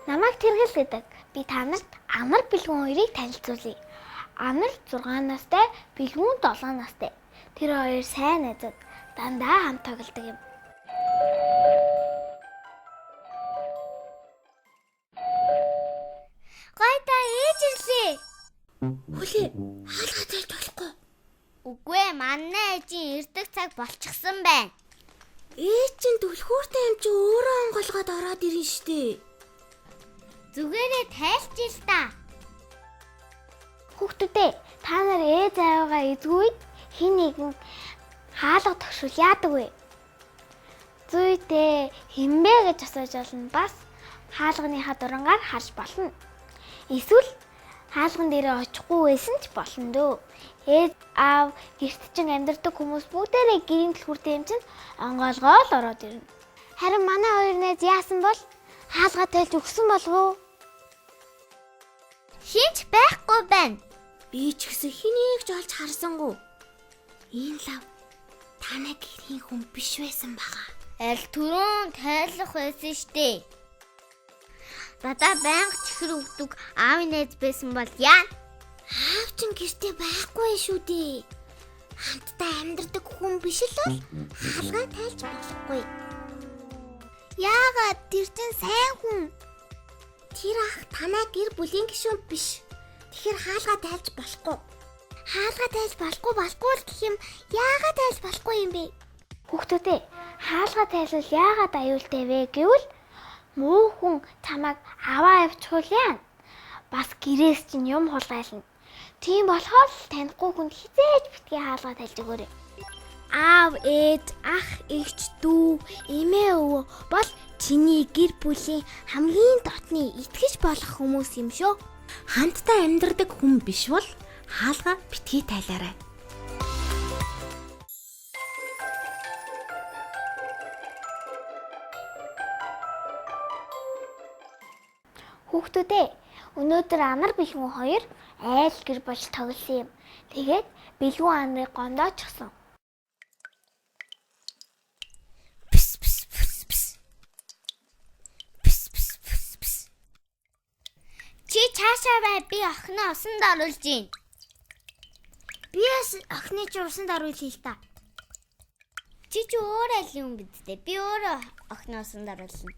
Намайг Тэргэл гэдэг. Би та нарт Анар Бэлгүн хоёрыг танилцуулъя. Анар 6 настай, Бэлгүн 7 настай. Тэр хоёр сайн найзууд. Дандаа хамт тоглодог юм. Гойта ээж ирлээ. Хүлээ, хаалгаа зайлж болохгүй. Үгүй ээ, манай ээжийн ирдэг цаг болчихсон байна. Ээж чинь түлхүүртэй юм чи өөрөө онгойлгоод ороод ирнэ штэ. Зүгээрээ тайлч ил та. Хүүхдүүдээ, та нар ээж аавыгаа эзгүй үед хэн нэгэн хаалга тогшвол яадаг вэ? Зүйтэй хинбэ гэж асууж болно. Бас хаалганыхаа дурангаар харж болно. Эсвэл хаалган дээрээ очихгүй байсан ч болно дөө. Ээж аав гэрт чинь амьдардаг хүмүүс бүгдээрээ гэрийн түлхүүртэй юм чинь онгойлгоол ороод ирнэ. Харин манай хоёр найз яасан бол хаалга тайлж өгсөн болов уу? Хинч байхгүй байна. Би ч гэсэн хэнийг ч олж харсангүй. Энэ лав танай гэрийн хүн биш байсан бага. Аль түрүүн тайлах байсан штэ. Надаа байнга чихэр өгдөг аавын найз байсан бол яа? Аав чинь гэртээ байхгүй шүү дээ. Хамтдаа амьдардаг хүн биш л бол хаалгаа тайлж болохгүй. Яагаад тэр чинь сайн хүн? Тэр ах танай гэр бүлийн гишүүн биш. Тэгэхээр хаалгаа тайлж болохгүй. Хаалгаа тайлж болохгүй болохгүй л гэх юм яагаад тайлж болохгүй юм бэ? Хүүхдүүдээ, хаалгаа тайлвал яагаад аюултай вэ гэвэл муу хүн чамайг аваа явчихвал яана. Бас гэрээс чинь юм хулгайлна. Тийм болохоор л танихгүй хүнд хизээж битгий хаалгаа тайлж өгөөрэй. Аав, ээж, ах, эгч, дүү, эмээ өвөө бол чиний гэр бүлийн хамгийн дотны итгэж болох хүмүүс юм шүү. Хамтдаа амьдардаг хүн биш бол хаалгаа битгий тайлаарай. Хүүхдүүдээ, өнөөдөр Анар Бэлгүн хоёр айл гэр болж тоглосон юм. Тэгээд Бэлгүн Анарыг гомдоочихсон. Пс пс пс пс. Пс пс пс пс. Чи цаашаа бай, би охиноо усанд оруулж гин. Би бас охины чи усанд оруулъя л та. Чи чи өөр аль юм бидтэй. Би өөрөө охиноо усанд оруулна.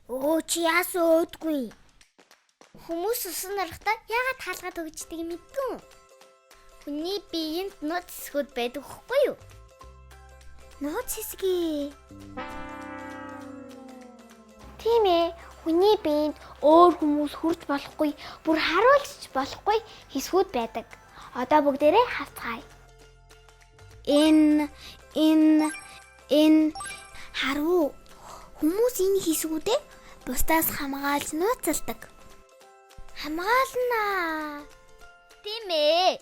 Өө чи яасан өөдгүй. Хүмүүс усан орохдоо яагаад хаалгаа төгждэг юм мэдгүй юм. Хүний биеинд нууц хэсгүүд байдаг хгүй юу? Нууц хэсгийг. Тийм ээ, хүний биеинд өөр хүмүүс хүрч болохгүй, бүр харуулж ч болохгүй хэсгүүд байдаг. Одоо бүгдээрээ харцгаая. Энэ энэ энэ харуу хүмүүс энэ хэсгүүдээ бусдаас хамгаалж нууцалдаг. Хамгаалнаа. Тийм ээ.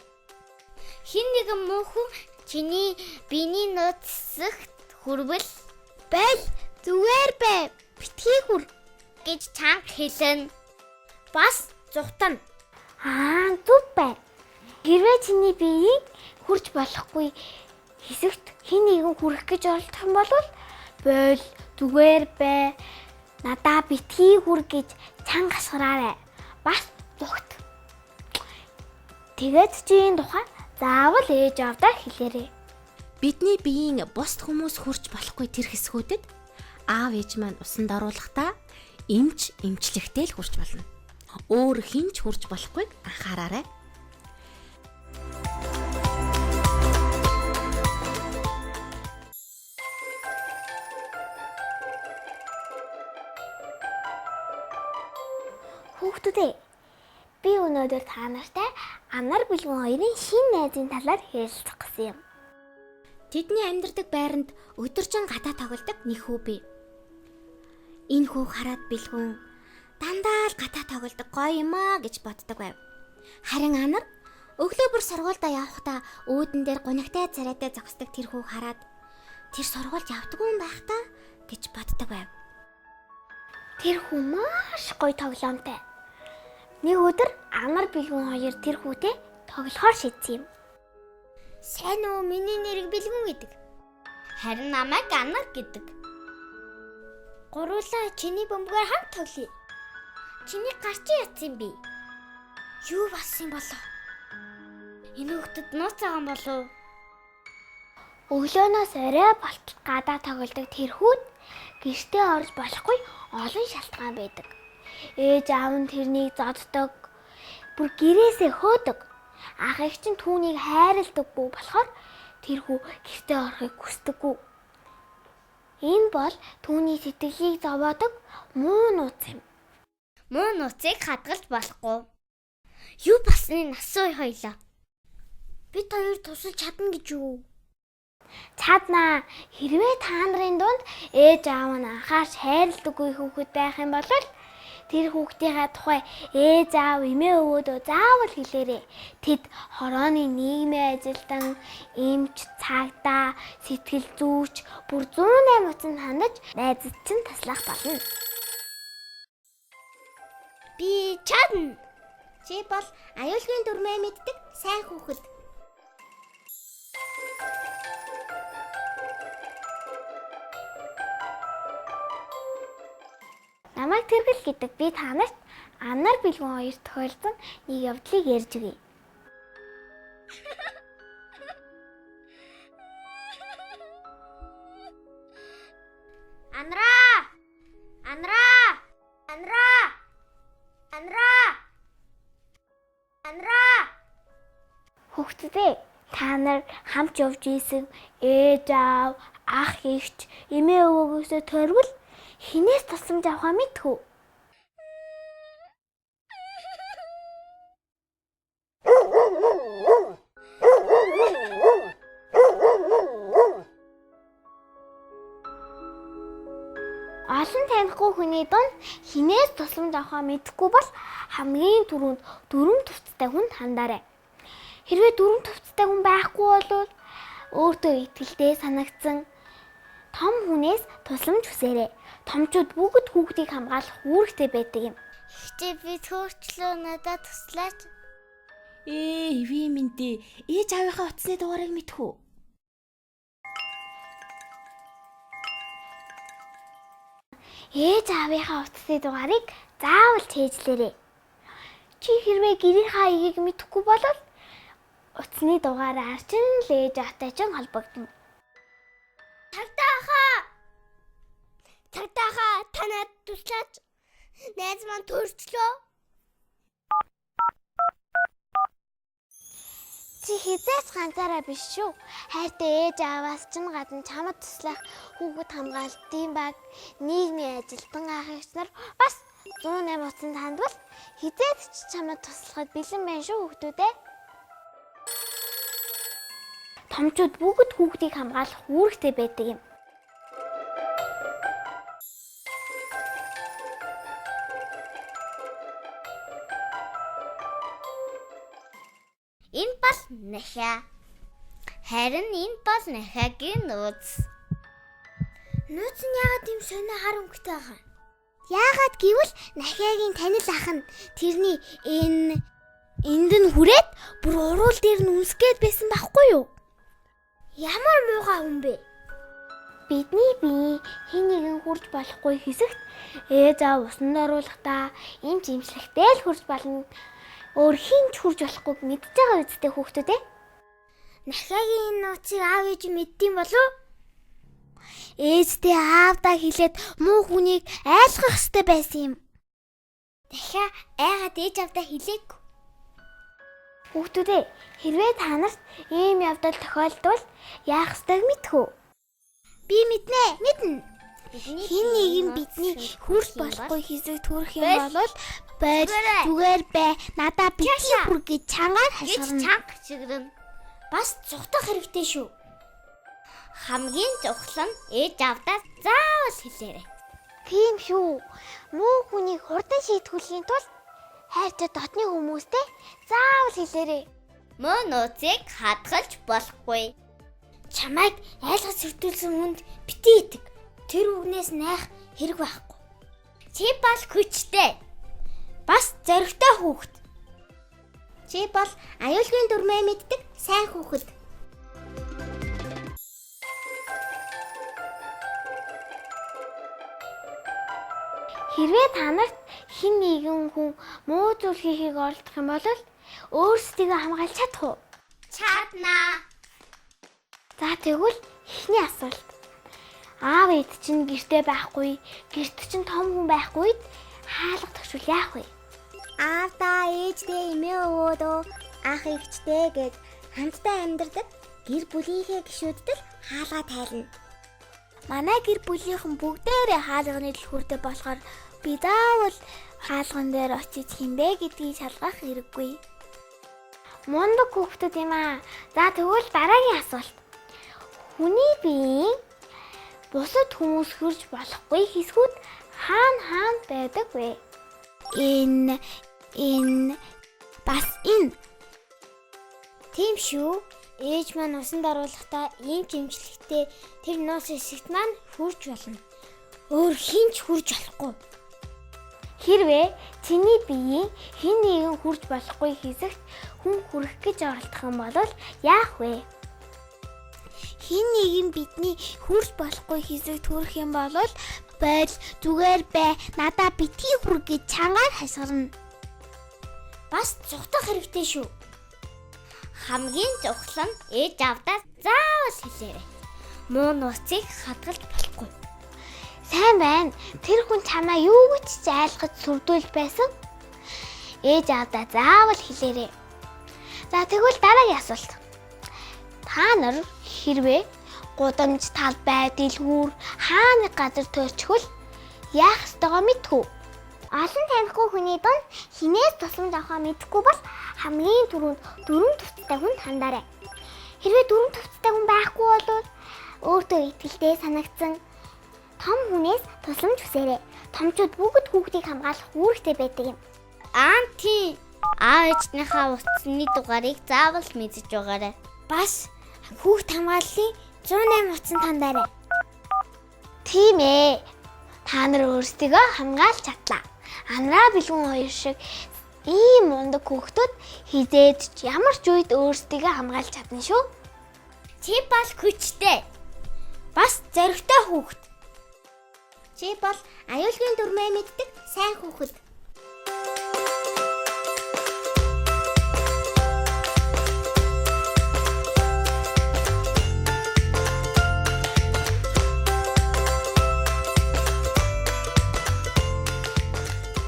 Хин нэгэн муу хүн чиний биений нууц хэсэгт хүрвэл Байл зүгээр бай. Битгий хүр. гэж чанга хэлнэ. Бас зугтана. Аа, зүв бай. Хэрвээ чиний биеийг хүрч болохгүй хэсэгт хэн нэгэн хүрэх гэж оролдох юм бол бойл зүгээр бай. Надаа битгий хүр гэж чанга хашгираарай. Бас зүгт. Тэгээд чи энэ тухай заавал ээж аавдаа хэлээрэй. Бидний биеийн бусд хүмүүс хүрч болохгүй тэр хэсгүүдэд аав ээж маань усанд оруулахдаа эмч эмчлэгтэй л хүрч болно. Өөр хэн ч хүрч болохгүйг анхаараарай. Хүүхдүүдээ, би өнөөдөр та нартай Анар Бэлгүн хоёрын шинэ найзын талаар ярилцах гэсэн юм. Тэдний амьдардаг байранд өдөржин гадаа тоглодог нэг хүү бий. Энэ хүү хараад Бэлгүн дандаа л гадаа тоглодог гоё юм аа гэж боддог байв. Харин Анар өглөө бүр сургуульдаа явахдаа үүдэн дээр гунигтай царайтай зогсдог тэр хүү хараад тэр сургуульд явдаггүй юм байх та гэж боддог байв. Тэр хүү маш гоё тоглоомтой. Нэг өдөр Анар Бэлгүн хоёр тэр хүүтэй тоглохоор шийдсэн юм. Сайн уу, миний нэрийг Бэлгүн гэдэг. Харин намайг Анар гэдэг. Гуруулаа чиний бөмбөгөөр хамт тоглоё. Чиний гар чи ятсан бэ? Юу болсон болов? Энэ хүүхдэд нууц байгаа юм болов? Өглөөнөөс орой болтол гадаа тоглодог тэр хүүд гэртээ орж болохгүй олон шалтгаан байдаг. Ээж аав нь тэрнийг зоддог, бүр гэрээсээ хөөдөг. Ах эгч нь түүнийг хайрладаггүй болохоор тэр хүү гэртээ орохыг хүсдэггүй. Энэ бол түүний сэтгэлийг зовоодог муу нууц юм. Муу нууцыг хадгалж болохгүй. Юу болсныг асууя хоёлаа. Бид хоёр тусалж чадна гэж юу? Чаднаа. Хэрвээ та нарын дунд ээж аав нь анхаарч хайрладаггүй хүүхэд байх юм бол тэр хүүхдийнхаа тухай ээж аав эмээ өвөөдөө заавал хэлээрэй. Тэд хорооны нийгмийн ажилтан, эмч, цагдаа, сэтгэл зүйч бүр 108 утсанд хандаж найзад чинь таслах болно. Би чадна. Чи бол аюулгүй дүрмээ мэддэг сайн хүүхэд. Намайг Тэргэл гэдэг. Би та нарт Анар Бэлгүн хоёр тохиолдсон нэг явдлыг ярьж өгье. Анраа! Анраа! Анраа! Анраа! Анраа! Хүүхдүүдээ, та нар хамт явж исэн ээж аав, ах эгч, эмээ өвөөгөөсөө тойрвол хинээс тусламж авахаа мэдэх үү? Олон танихгүй хүний дунд хинээс тусламж авахаа мэдэхгүй бол хамгийн түрүүнд дөрвөн төвцтэй хүнд хандаарай. Хэрвээ дөрвөн төвцтэй хүн байхгүй бол өөртөө итгэлтэй санагдсан том хүнээс тусламж хүсээрэй. Томчууд бүгд хүүхдийг хамгаалах үүрэгтэй байдаг юм. Ихчээ би төөрчлөө, надад туслаач. Эви минь дээ, ээж аавынхаа утасны дугаарыг мэдэх үү? Ээж аавынхаа утасны дугаарыг заавал цээжлээрэй. Чи хэрвээ гэрийнхаа эгийг мэдэхгүй бол утасны дугаараар чинь л ээж аавтай чинь холбогдоно. Цагдаа хаа, та надад туслаач. Найз маань төрчлөө. Чи хизээч ганцаараа биш шүү. Хайртай ээж ааваас чинь гадна чамд туслах хүүхэд хамгаалтын баг, нийгмийн ажилтан ах эгч нар бас 108 утсанд хандвал хизээд ч чамд туслахад бэлэн байна шүү хүүхдүүдээ. Томчууд бүгд хүүхдийг хамгаалах үүрэгтэй байдаг юм. Энэ бол нахиа. Харин энэ бол нахиагийн нууц. Нууц нь яагаад ийм сонио хар өнгөтэй байгаа юм? Яагаад гэвэл нахиагийн танил ах нь тэрний энэ энд нь хүрээд бүр уруул дээр нь өмсгээд байсан байхгүй юу? Ямар муухай хүн бэ? Бидний биеийн хэн нэгэн хурж болохгүй хэсэгт ээж аав усанд оруулахдаа эмч эмчлэхдээ л хурж болно. Өөр хэн ч хурж болохгүйг мэдж байгаа үсттэй хүүхдүүд ээ. Нахиагийн энэ нууцыг аав ээж мэддэм болов? Ээжтэй аавдаа хэлээд муу хүнийг айлгах ёстой байсан юм. Нахиа айгаад ээж аавдаа хэлээгүй. Хүүхдүүдээ, хэрвээ та нарт ийм явдал тохиолдвол яах ёстойг мэдэх үү? Би мэднэ. Мэднэ. Хэн нэгэн бидний хурж болохгүй хэсэг төрөх юм бол байж зүгээр бай. Надаа битгий хүр гэж чангаар Гэж хашгирна. чанга хашгирна. Бас цухтах хэрэгтэй шүү. Хамгийн чухал нь ээж аавдаа заавал хэлээрэй. Тийм шүү. Муу хүнийг хурдан шийтгүүлэхийн тулд хайртай дотны хүмүүстэй заавал хэлээрэй. Муу нууцыг хадгалж болохгүй. Чамайг айлгаж сэрдүүлсэн хүнд битгий итэг. Тэр үгнээс найх хэрэг байхгүй. Чи бол хүчтэй. Бас зоригтой хүүхэд. Чи бол аюулгүй дүрмээ мэддэг сайн хүүхэд. Хэрвээ та нарт хэн нэгэн хүн муу зүйл хийхийг оролдох юм бол өөрсдийгөө хамгаалж чадах уу? Чаднаа. За тэгвэл эхний асуулт. Аав ээд чинь гэртээ байхгүй, гэрт чинь том хүн байхгүй үед хаалга тогшвол яах вэ? Аавдаа ээждээ эмээ өвөөдөө ах эгчтэй гэж хамтдаа амьдардаг гэр бүлийнхээ гишүүдтэй л хаалга тайлна. Манай гэр бүлийнхэн бүгдээрээ хаалганы түлхүүртэй болохоор би заавал хаалган дээр очиж хинбэ гэдгийг шалгах хэрэггүй. Мундаг хүүхдүүд юм аа. За тэгвэл дараагийн асуулт. Хүний биеийн бусад хүмүүс хөрж болохгүй хэсгүүд хаана хаана байдаг вэ? Энэ энэ бас энэ. Тийм шүү. Ээж маань усанд оруулахдаа ийм чимчлэгтэй тэр нууц хэсэгт маань хүрч болно. Өөр хэн ч хүрч болохгүй. Хэрвээ чиний биеийн хэн нэгэн хүрч болохгүй хэсэгт хүн хүрэх гэж оролдох юм бол яах вэ? Хэн нэгэн бидний хүрч болохгүй хэсэгт хүрэх юм бол бойл зүгээр бай, надаа битгий хүр гэж чангаар хашгирна. Бас зүхтах хэрэгтэй шүү. Хамгийн чухал нь ээж аавдаа заавал хэлээрэй. Муу нууцыг хадгалж болохгүй. Сайн байна. Тэр хүн чамаа юу гэж ч айлгаж сүрдүүлж байсан? Ээж аавдаа заавал хэлээрэй. За тэгвэл дараагийн асуулт. Та нар хэрвээ гудамж, талбай, дэлгүүр хаа нэг газар тойрчхвөл яах ёстойгоо мэдэх үү? Олон танихгүй хүний дунд хинээс тусламж авахаа мэдэхгүй бол хамгийн түрүүнд дөрвөн төвцтэй хүнд хандаарай. Хэрвээ дөрвөн төвцтэй хүн байхгүй бол өөртөө итгэлтэй санагдсан том хүнээс тусламж хүсээрэй. Томчууд бүгд хүүхдийг хамгаалах үүрэгтэй байдаг юм. Аа тийм. Аав ээжнийхээ утасны дугаарыг заавал мэдэж байгаарай. Бас хүүхд хамгааллын 108 утсанд хандаарай. Тийм ээ. Та нар өөрсдийгөө хамгаалж чадлаа. Анраа бэлгүн хоёр шиг ийм мундаг хүүхдүүд хизээд ч ямар ч үед өөрсдийгөө хамгаалж чадна шүү. Чи бол хүчтэй. Бас зоригтой хүүхэд. Чи бол аюулгүй дүрмээ мэддэг сайн хүүхэд.